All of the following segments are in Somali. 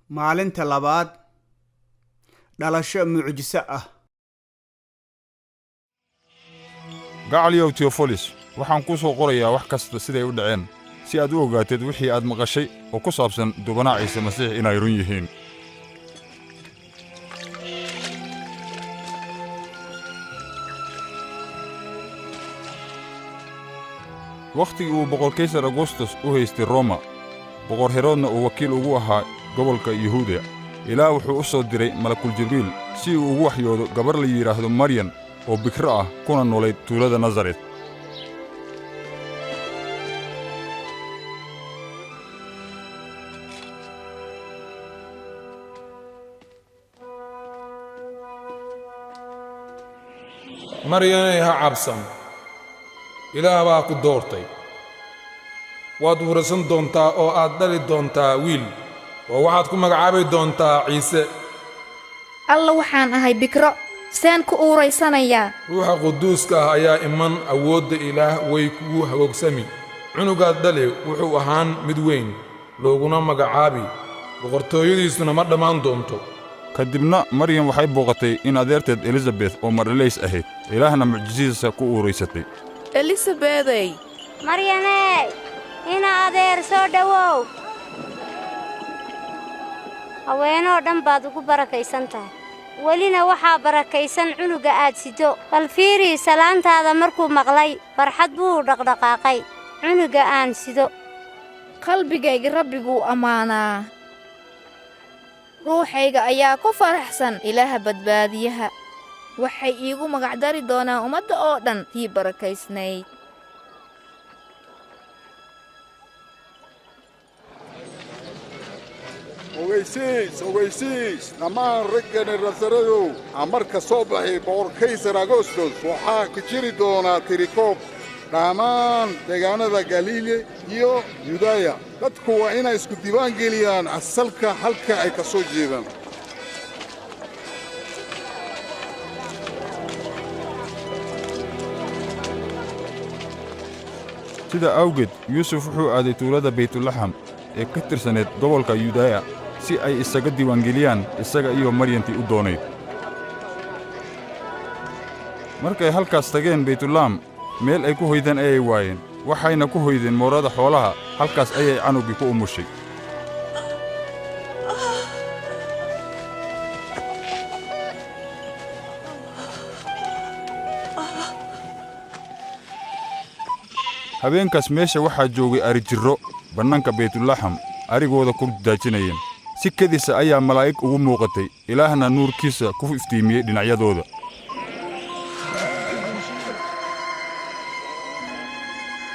Maalinta labaad, dhalasho mucjiso ah. Gacaliyow Teofolis, waxaan kuu soo qorayaa wax kasta siday u dhaceen, si aad u ogaatid wixii aad maqashay oo ku saabsan dubanaa Ciise Masiix inay run yihiin. Wakhtigii uu boqor Kaysar Agustus u haystay Roma, boqor Heroodna uu wakiil ugu ahaa gobolka Yuhuudiya, Ilaah wuxuu u soo diray malakul Jibriil si uu ugu waxyoodo gabar la yidhaahdo Maryan oo bikro ah, kuna noolayd tuulada Nasaret. Maryanay, ha cabsan, Ilaah baa ku doortay. Waad wurasan doontaa oo aad dhali doontaa wiil, oo waxaad ku magacaabi doontaa Ciise. Alla, waxaan ahay bikro, seen ku uuraysanayaa? Ruuxa Quduuska ah ayaa iman, awoodda Ilaah way kugu hagoogsami. Cunugaad dhali wuxuu ahaan mid weyn, looguna magacaabi, boqortooyadiisuna ma dhammaan doonto. Ka dibna Maryam waxay booqatay in adeerteed Elisabet oo mardhalays ahayd, Ilaahna mucjisadiisa ku uuraysatay. Elisabedey! Maryaney, ina adeer, soo dhowow. Haweenoo dhan baad ugu barakaysan tahay, welina waxaa barakaysan cunuga aad sido. Bal fiiri, salaantaada markuu maqlay, farxad buu dhaqdhaqaaqay cunuga aan sido. Qalbigayga Rabbiguu ammaanaa. Ruuxayga ayaa ku faraxsan Ilaaha badbaadiyaha. Waxay iigu magacdari doonaan ummadda oo dhan tii barakaysnayd. Ogeysiis, ogeysiis dhammaan raggani Nasaradow! Amarka soo baxay boqor Kaysar Agostos, waxaa ku jiri doonaa tirikoob dhammaan deegaanada Galiile iyo Yudaya. Dadku waa inay isku diiwaan geliyaan asalka halka ay ka soo jeedaan. Sida awgeed Yuusuf wuxuu aaday tuulada Baytulaxam ee ka tirsaneed gobolka Yudaya, si ay isaga diiwaangeliyaan isaga iyo Maryantii u doonayd. Markay halkaas tageen Baytulaam, meel ay ku hoydaan ayay waayeen, waxayna ku hoydeen moorada xoolaha. Halkaas ayay canuggii ku umushay. Habeenkaas meesha waxaa joogay arijirro bannaanka Baytulaxam arigooda ku daajinayeen. Si kedisa ayaa malaa'ig ugu muuqatay, Ilaahna nuurkiisa ku iftiimiyey dhinacyadooda.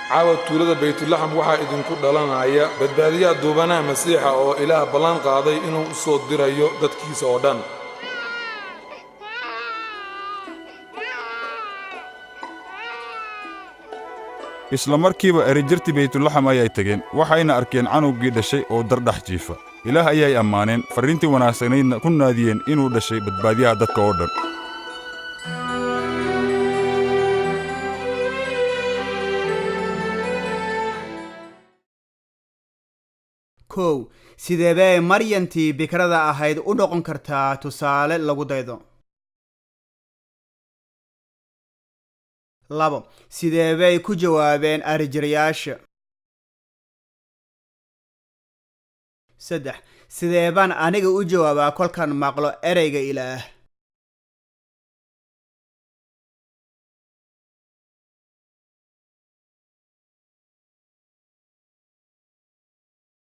Caawa tuulada Baytulaxam waxaa idinku dhalanaya badbaadiyaha duubanaha Masiixa, oo Ilaah ballan qaaday inuu u soo dirayo dadkiisa oo dhan. Isla markiiba erijirtii Baytulaxam ayay tageen, waxayna arkeen canuggii dhashay oo dardhax jiifa. Ilaah ayay ammaaneen, farriintii wanaagsanaydna ku naadiyeen inuu dhashay badbaadiyaha dadka oo dhan. 1, sideebay Maryantii bikrada ahayd u noqon kartaa tusaale lagu daydo? 2, sideebay ku jawaabeen arijirayaasha? 3, sidee baan aniga u jawaabaa kolkaan maqlo ereyga Ilaah?